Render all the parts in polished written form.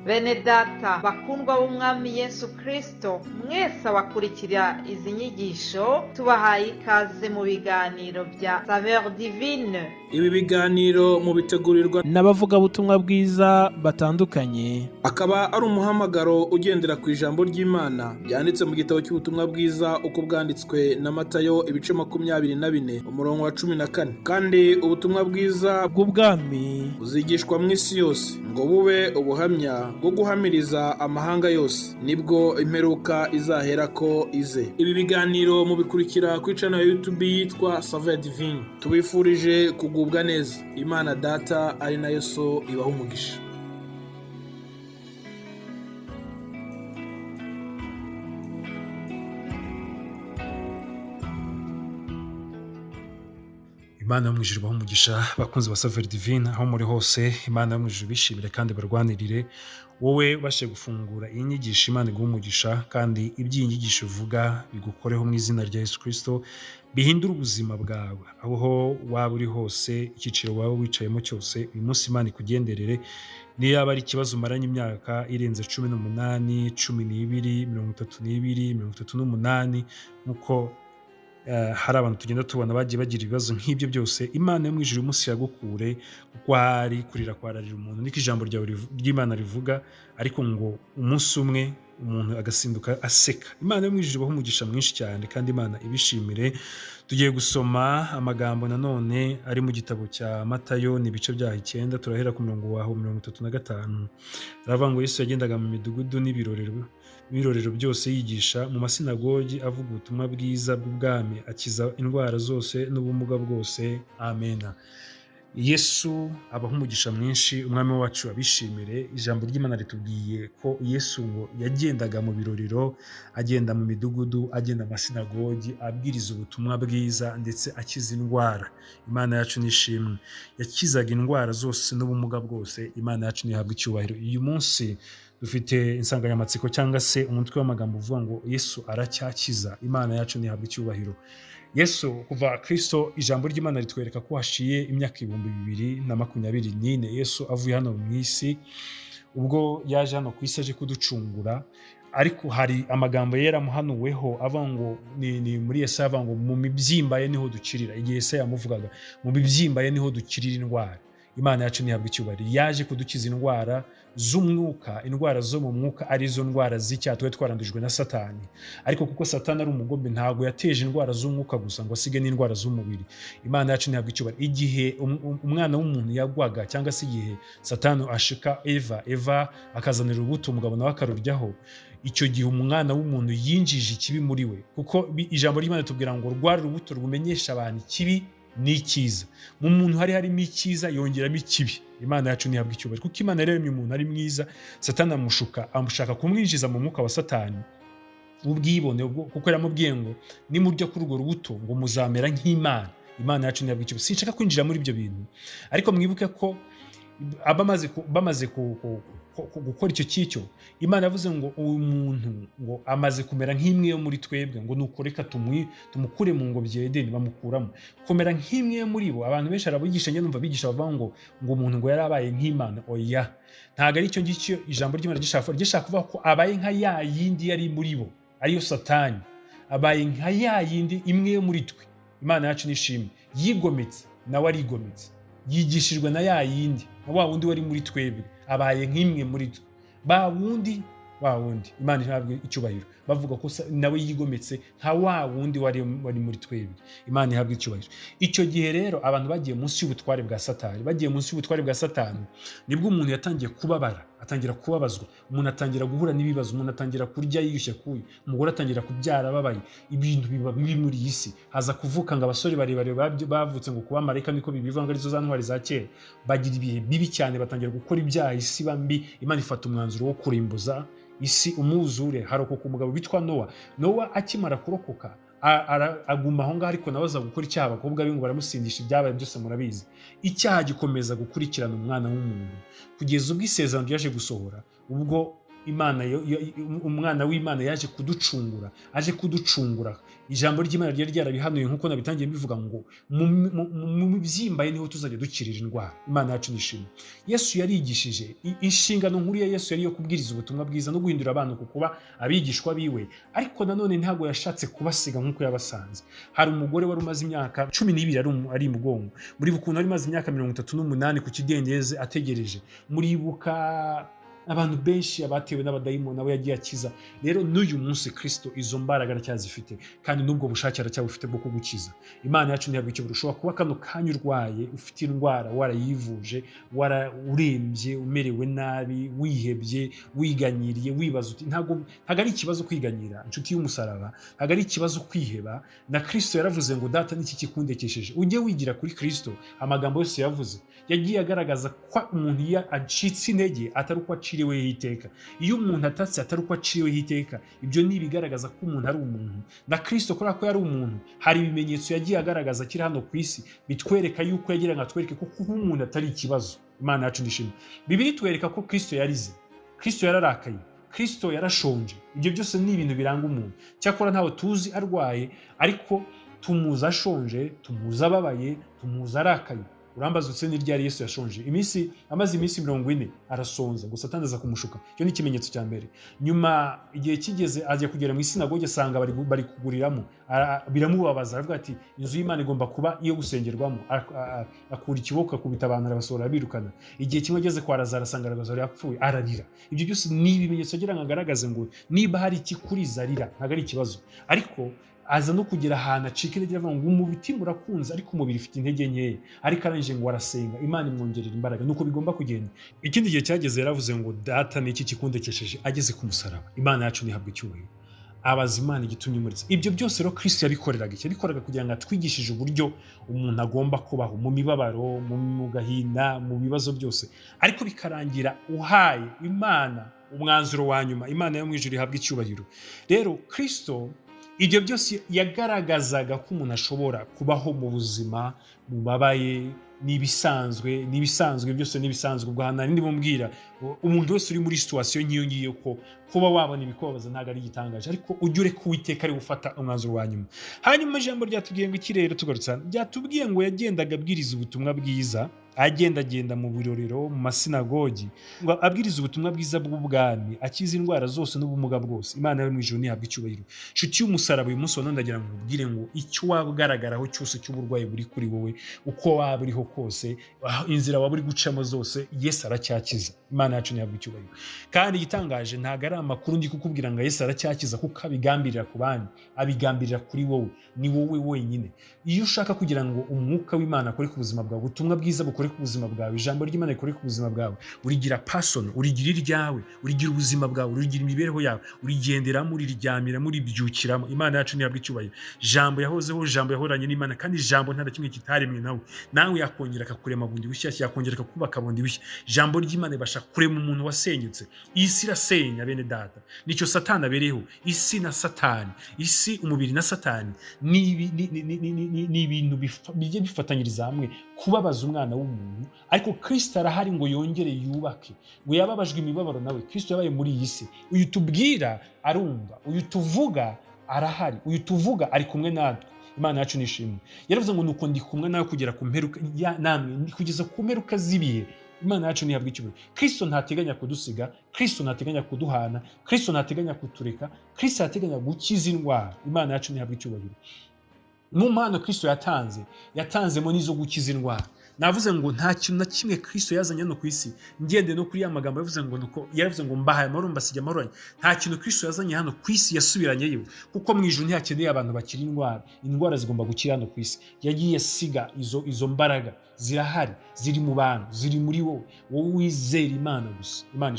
Bene data bakundwa b'Umwami Yesu Kristo, mwese abakurikira izi nyigisho, tubahaye ikaze mu biganiro bya Saveur Divine. Ibi biganiro mubitegurirwa n'abavugabutumwa bwiza batandukanye, akaba ari umuhamagaro ugendera ku ijambo ry'Imana ryanditse mu gitabo cy'ubutumwa bwiza uko bwanditswe na Matayo, ibice 24, umurongo wa 14. Kandi ubutumwa bwiza bw'ubwami buzigishwa mu isi yose ngo bube ubuhamya bwo guhamiriza amahanga yose, nibwo imperuka izaherako ize. Ibi biganiro mubikurikira kuri channel ya YouTube yitwa Saveur Divine. Tubifurije kugubwa neza. Imana Data ari nayo So ibaha umugisha. Imana yo mu ijuru ibahe umugisha, bakunzi ba Saveur Divine aho muri hose. Imana yo mu ijuru bishimire kandi barwanirire. Wowe ubashije gufungura iyi nyigisho, Imana iguhe umugisha, kandi iby'iyi nyigisho uvuga bigukoreho mu izina rya Yesu Kristo, bihindure ubuzima bwawe aho waba uri hose, icyiciro waba wicayemo cyose. Uyu munsi Imana ikugenderere. Niyo yaba ari ikibazo umaranye imyaka irenze 18, 12, 32, 38, nk'uko hari abantu tugenda tubona bagiye bagira ibibazo nk'ibyo byose, Imana yo mu ijuru umunsi yagukure, kuko hari kurira kwararira umuntu, niko ijambo ryawe ry'Imana rivuga, ariko ngo umunsi umwe umuntu agasinduka aseka. Imana yo mu ijuru ibahe umugisha mwinshi cyane, kandi Imana ibishimire. Tugiye gusoma amagambo nanone ari mu gitabo cya Matayo, ni ibice byaho 9, turahera ku murongo waho 35. Aravuga ngo Yesu yagendaga mu midugudu n'ibirorero byose, yigisha mu masinagogi, avuga ubutumwa bwiza bw'ubwami, akiza indwara zose n'ubumuga bwose. Amena. Yesu abaha umugisha mwinshi, umwami wacu abishimire. Ijambo ry'Imana ritubwiye ko Yesu ngo yagendaga mu birorero, agenda mu midugudu, agenda mu masinagogi, abwiriza ubutumwa bwiza ndetse akiza indwara. Imana yacu nishimwe, yakizaga indwara zose n'ubumuga bwose. Imana yacu ntihabwe icyubahiro. Uyu munsi dufite insanganyamatsiko cyangwa se umutwe w'amagambo uvuga ngo Yesu aracyakiza. Imana yacu ntihabwe icyubahiro. Yesu kuva Kristo, ijambo ry'Imana ritwereka ko hashiye imyaka 2024 Yesu avuye hano mu isi. Ubwo yaje hano ku isi aje kuducungura, ariko hari amagambo yaramuhanuweho avuga ngo ni muri Yesaya, avuga ngo mu mibyimba ye niho dukirira. Igihe Yesaya yamuvugaga, mu mibyimba ye niho dukirira indwara. Imana yacu ntihabwa icyubahiro. Yaje kudukiza indwara z'umwuka, indwara zo mu mwuka, arizo ndwara z'icyaha tuba twarandujwe na Satani. Ariko kuko Satani ari umugome, ntabwo yateje indwara z'umwuka gusa ngo asige n'indwara z'umubiri. Imana yacu ntihabwa icyubahiro. Igihe umwana w'umuntu yagwaga, cyangwa se igihe Satani ashika Eva, Eva akazanira urubuto umugabo nawe akaruryaho, icyo gihe umwana w'umuntu yinjije ikibi muri we, kuko ijambo ry'Imana ritubwira ngo rwari urubuto rumenyesha abantu ikibi n'icyiza. Mu muntu hari harimo icyiza, yongeramo ikibi. Imana yacu ntihabwa icyubahiro, kuko Imana yaremye umuntu ari mwiza. Satani amushuka, amushaka kumwinjiza mu mwuka wa Satani ubwibone, kuko yaramubwiye ngo nimurya kuri urwo rubuto ngo muzamera nk'Imana. Imana yacu ntihabwa icyubahiro. Sinshaka kwinjira muri ibyo bintu, ariko mwibuke ko bamaze gukora icyo cyicyo, Imana yavuze ngo uyu muntu ngo amaze kumera nk'imwe yo muri twebwe, ngo nuko reka tumukure mu ngobyi ya Edeni. Bamukuramo kumera nk'imwe yo muri bo. Abantu benshi arabigisha, njye numva bigisha bavuga ngo umuntu ngo yarabaye nk'Imana. Oya, ntabwo ari icyo ngicyo ijambo ry'Imana gishaka kuvuga, ko abaye nka ya yindi yari muri bo, ariyo Satani, abaye nka ya yindi imwe yo muri twe. Imana yacu nishimwe. Yigometse, nawe arigometse, yigishijwe na ya yindi, na wa wundi wari muri twebwe, abaye nk'imwe muri twe, ba wundi, wa wundi. Imana ihabwe icyubahiro. Bavuga ko nawe yigometse nka wa wundi wari muri twebwe. Imana ihabwe icyubahiro. Icyo gihe rero abantu bagiye munsi y'ubutware bwa Satani, bagiye munsi y'ubutware bwa Satani, nibwo umuntu yatangiye kubabara, atangira kubabazwa, umuntu atangira guhura n'ibibazo, umuntu atangira kurya yiyushye kuyu, umugore atangira kubyara ababaye, ibintu biba bibi muri iyi si. Haza kuvuka ngo abasore barebare bavutse ngo kuba marayika, niko bibivuga, ngo arizo za ntwari za kera, bagira ibihe bibi cyane, batangira gukora ibyaha, isi mbi. Imana ifata umwanzuro wo kurimbuza isi umwuzure. Harokoka umugabo witwa Nowa. Nowa akimara kurokoka aguma aho ngaho, ariko nawe aza gukora icyaha. Abakobwa be ngo baramusindisha, ibyabaye byose murabizi. Icyaha gikomeza gukurikirana umwana w'umuntu kugeza ubwo isezerano ryaje gusohora, ubwo Imana umwana w'Imana yaje kuducungura, aje kuducungura. Ijambo ry'Imana ryari ryarabihanuye nk'uko nabitangiye mbivuga ngo mu mibyimba ye niho tuzajya dukirira indwara. Imana yacu nishimwe. Yesu yarigishije. Inshingano nkuru ya Yesu yari iyo kubwiriza ubutumwa bwiza no guhindura abantu ku kuba abigishwa biwe, ariko nanone ntabwo yashatse kubasiga nk'uko yabasanze. Hari umugore wari umaze imyaka 12 ari imugongo. Muribuka ukuntu yari umaze imyaka 38 ku kidendezi ategereje. Muribuka abantu benshi abatewe n'abadayimoni nabo yagiye akiza. Rero n'uyu munsi Kristo izo mbaraga aracyazifite, kandi n'ubwo bushake aracyabufite bwo kugukiza. Imana yacu ntihabwa icyubahiro. Ushobora kuba kano kanya urwaye, ufite indwara, warayivuje, urembye, umerewe nabi, wihebye, wiganyiriye, wibaza uti ntabwo ari ikibazo kwiganyira, inshuti y'umusaraba, ntabwo ari ikibazo kwiheba. Na Kristo yaravuze ngo data niki kikundekesheje. Ujye wigira kuri Kristo amagambo yose yavuze yagiye agaragaza ko umuntu iyo acitse intege atari uko aciriweho iteka, iyo umuntu atatse atari uko aciriweho iteka. Ibyo ni ibigaragaza ko umuntu ari umuntu. Na Kristo kubera ko yari umuntu, hari ibimenyetso yagiye agaragaza akiri hano ku isi bitwereka yuko yagira ngo atwereke ko kuba umuntu atari ikibazo. Imana yacu nishimwe. Bibiliya itwereka ko Kristo yarize, Kristo yararakaye, Kristo yarashonje. Ibyo byose ni ibintu biranga umuntu. Cyakora ntawe tuzi arwaye, ariko tumuzi ashonje, tumuzi ababaye, tumuzi arakaye. Urambaza utse ni ryari Yesu yashonje? Iminsi amaze iminsi 40 arasonza, gusa Satani aza kumushuka. Icyo ni ikimenyetso cya mbere. Nyuma igihe kigeze ajya kugera mu isinagoge asanga bari kuguriramo, biramubabaza, aravuga ati inzu y'Imana igomba kuba iyo gusengerwamo. Akura ikiboko akubita abantu arabasohora arabirukana. Igihe kimwe ageze kwa Lazaro asanga Lazaro yapfuye, ararira. Ibyo byose ni ibimenyetso agira ngo agaragaze ngo niba hari ikikuriza arira, ntabwo ari ikibazo. Ariko aza no kugera ahantu acika intege avuga ngo umutima urakunze ariko umubiri ufite intege nkeya, ariko arangije ngo arasenga, Imana imwongerera imbaraga. Nuko bigomba kugenda. Ikindi gihe cyageze yaravuze ngo data ni iki kikundekesheje, ageze ku musaraba. Imana yacu ntihabwe icyubahiro. Abaza Imana igitumye umuritse. Ibyo byose rero Kristo yabikoreraga iki? Yabikoraga kugira ngo atwigishije uburyo umuntu agomba kubaho mu mibabaro, mu gahinda, mu bibazo byose, ariko bikarangira uhaye Imana umwanzuro wa nyuma. Imana yo mu ijuru ihabwe icyubahiro. Rero Kristo ibyo byose yagaragazaga ko umuntu ashobora kubaho mu buzima bubabaye, n'ibisanzwe, n'ibisanzwe byose n'ibisanzwe. Ubwo hano ndimo mbwira umuntu wese uri muri situation nk'iyo ngiyo ko kuba wabona ibikubabaza ntabwo ari igitangaje, ariko ujye ureka Uwiteka ari gufata umwanzuro wa nyuma. Hanyuma ijambo ryatubwiye ngo iki rero tugarutse hano, ryatubwiye ngo yagendaga abwiriza ubutumwa bwiza, agendagenda mu birorero, mu masinagogi, ngo abwiriza ubutumwa bwiza bw'ubwami, akiza indwara zose n'ubumuga bwose. Imana yo mu ijuru ntihabwe icyubahiro. Nshuti y'umusaraba, uyu munsi wa none ndagira ngo nkubwire ngo icyo waba ugaragaraho cyose cy'uburwayi buri kuri wowe, uko waba uriho kose, inzira waba uri gucamo zose, Yesu aracyakiza. Imana yacu ntihabwe icyubahiro. Kandi igitangaje ntabwo ari amakuru ndi kukubwira ngo Yesu aracyakiza kuko abigambirira ku bandi, abigambirira kuri wowe, ni wowe wenyine. Iyo ushaka kugira ngo umwuka w'Imana akore ku buzima bwawe, ubutumwa bwiza bukore ku buzima bwawe, ijambo ry'Imana rikore ku buzima bwawe, urigira personal, urigira iryawe, urigira ubuzima bwawe, urigira imibereho yawe, urigenderamo, uriryamiramo, uribyukiramo. Imana yacu ntihabwe icyubahiro. Jambo yahozeho, jambo yahoranye n'Imana, kandi jambo nta na kimwe kitaremwe nawe. Nawe yakongera akakurema bundi bushya, yakongera akakubaka bundi bushya. Jambo ry'Imana ribasha kurema umuntu wasenyutse. Isi irasenya bene data, nicyo Satani abereyeho. Isi na Satani, isi umubiri na Satani ni ibintu bijya bifatanyiriza hamwe kubabaza umwana w'umuntu, ariko Kristo arahari ngo yongere yubake. Ngo yababajwe imibabaro nawe. Kristo yabaye muri iyi si. Uyu tubwira arumva, uyu tuvuga arahari, uyu tuvuga ari kumwe natwe. Imana yacu nishimwe. Yaravuze ngo nuko ndi kumwe nawe kugera ku mperuka namwe, kugeza ku mperuka z'ibihe. Imana yacu ntihabwe icyubahiro. Kristo ntateganya kudusiga, Kristo ntateganya kuduhana, Kristo ntateganya kutureka, Kristo arateganya gukiza indwara. Imana yacu ntihabwe icyubahiro. Mu mpano Kristo yatanze, yatanzemo n'izo gukiza indwara. Navuze ngo nta kintu na kimwe Kristo yazanye hano ku isi, ngende no kuri ya magambo yavuze ngo nuko yaravuze ngo mbahaye amahoro mbasigiye amahoro. Nta kintu Kristo yazanye hano ku isi yasubiranyeyo, kuko mu ijuru ntihakeneye abantu bakira indwara. Indwara zigomba gukira hano ku isi. Yagiye asiga izo mbaraga zirahari, ziri mu bantu, ziri muri wowe. Wowe wizera Imana gusa, Imana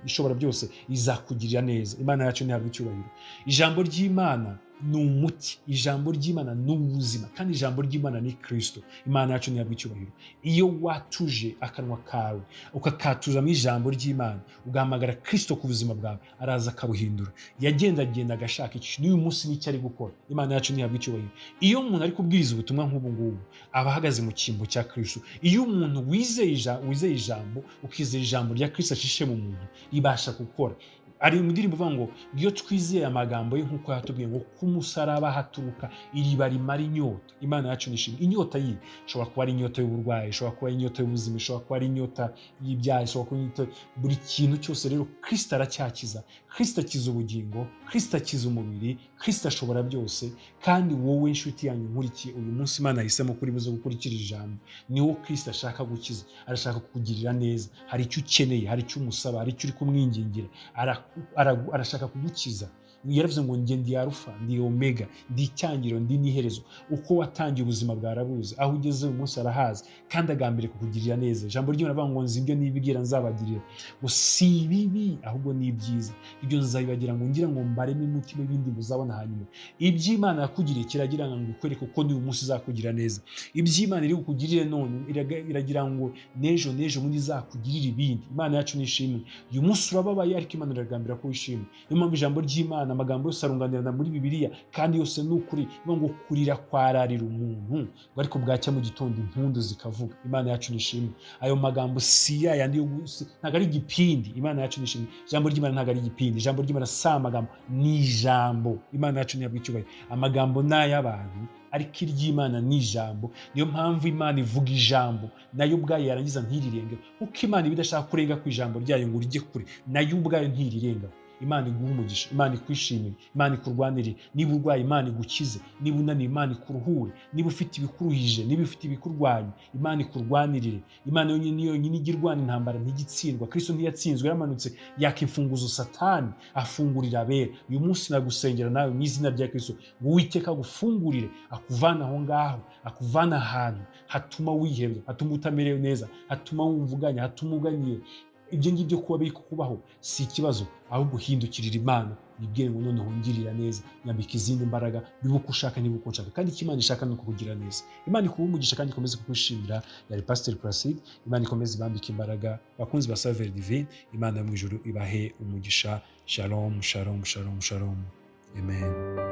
ishobora byose izakugirira neza. Imana yacu ntihabwe icyubahiro. Ijambo ry'Imana Ni umuti. Ijambo ry'Imana ni ubuzima, kandi ijambo ry'Imana ni Kristo. Imana yacu ntihabwa icyubahiro. Iyo watuje akanwa kawe, ukakatuzamo ijambo ry'Imana, ugahamagara Kristo ku buzima bwawe, araza akabuhindura. Yagendagenda agashaka iki, n'uyu munsi nicyo ari gukora. Imana yacu ntihabwa icyubahiro. Iyo umuntu ari kubwiriza ubutumwa nk'ubu ngubu, aba ahagaze mu cyimbo cya Kristo. Iyo umuntu wizeye ijambo, ukizera ijambo rya Kristo acishe mu muntu, ribasha gukora. Ari mu ndirimbo ivuga ngo iyo twizeye amagambo ye nk'uko yatubwiye ngo ku musaraba haturuka iriba rimara inyota. Imana yacu nishimwe. Inyota ye ishobora kuba ari inyota y'uburwayi, ishobora kuba ari inyota y'ubuzima, ishobora kuba ari inyota y'ibyaha, ishobora kuba inyota buri kintu cyose. Rero Kristo aracyakiza. Kristo akiza ubugingo, Kristo akiza umubiri, Kristo ashobora byose. Kandi wowe inshuti yanyu nkurikiye uyu munsi, Imana yahisemo kuri buze gukurikira ijambo, ni wo Kristo ashaka gukiza, arashaka kukugirira neza. Hari icyo ukeneye, hari icyo umusaba, hari icyo uri kumwingingira, arashaka kugukiza. Yaravuze ngo njye ndi Arufa, ndi Omega, ndi icyangiro, ndi n'iherezo. Uko watangiye ubuzima bwarabuze, aho ugeze uyu munsi arahazi, kandi agambiriye kukugirira neza. Ijambo ry'Imana rivuga ngo nzi ibyo nibwira nzabagirira, ngo si ibibi ahubwo ni ibyiza, ibyo nzabibagira ngo ngira ngo mbareme umutima ibindi muzabona hanyuma. Iby'Imana yakugiriye kiragira ngo ikwereke uko n'uyu munsi izakugira neza. Iby'Imana iri bukugirire none iragira ngo n'ejo n'ejo bundi izakugirire ibindi. Imana yacu nishimwe. Uyu munsi urababaye, ariko Imana iragambira ko wishimye. Niyo mpamvu ijambo ry'Imana, amagambo yose arunganirana muri Bibiliya, kandi yose ni ukuri. Ngo kurira kwararira umuntu, ariko bwacya mu gitondo impundu zikavuga. Imana yacu nishimwe. Ayo magambo si yayandi yo ntabwo ari igipindi. Imana yacu nishimwe. Ijambo ry'Imana ntabwo ari igipindi. Ijambo ry'Imana si amagambo, ni ijambo. Imana yacu ntihabwa icyubahiro. Amagambo ni ay'abantu, ariko iry'Imana ni ijambo. Niyo mpamvu Imana ivuga ijambo, nayo ubwayo yarangiza ntirirenge, kuko Imana iba idashaka kurenga ku ijambo ryayo ngo rijye kure, nayo ubwayo ntirirengaho. Imana iguhe umugisha, Imana ikwishimire, Imana ikurwanirire. Niba urwaye, Imana igukize. Niba unaniwe, Imana ikuruhure. Niba ufite ibikuruhije, niba ufite ibikurwanya, Imana ikurwanirire. Imana yonyine yonyine ijya irwana intambara ntigitsindwa. Kristo ntiyatsinzwe, yaramanutse yaka imfunguzo Satani, afungurira abera. Uyu munsi nagusengera nawe mu izina rya Kristo ngo Uwiteka agufungurire, akuvane aho ngaho, akuvane ahantu hatuma wihebye, hatuma utamerewe neza, hatuma wumva uganya, hatuma uganyiye. Ibyo ngibyo kuba biri kukubaho si ikibazo, ahubwo uhindukirira Imana, wibwire ngo noneho ngirira neza, nyambika izindi mbaraga, bibe uko ushaka niba uko nshaka. Kandi icyo Imana ishaka ni ukukugira neza. Imana ikuhe umugisha kandi ikomeze kukwishimira. Yari Pasiteri Placide. Imana ikomeze ibambike imbaraga, bakunzi ba Saveur Divine. Imana yo mu ijuru ibahe umugisha. Shalom, shalom, shalom, shalom. Amen.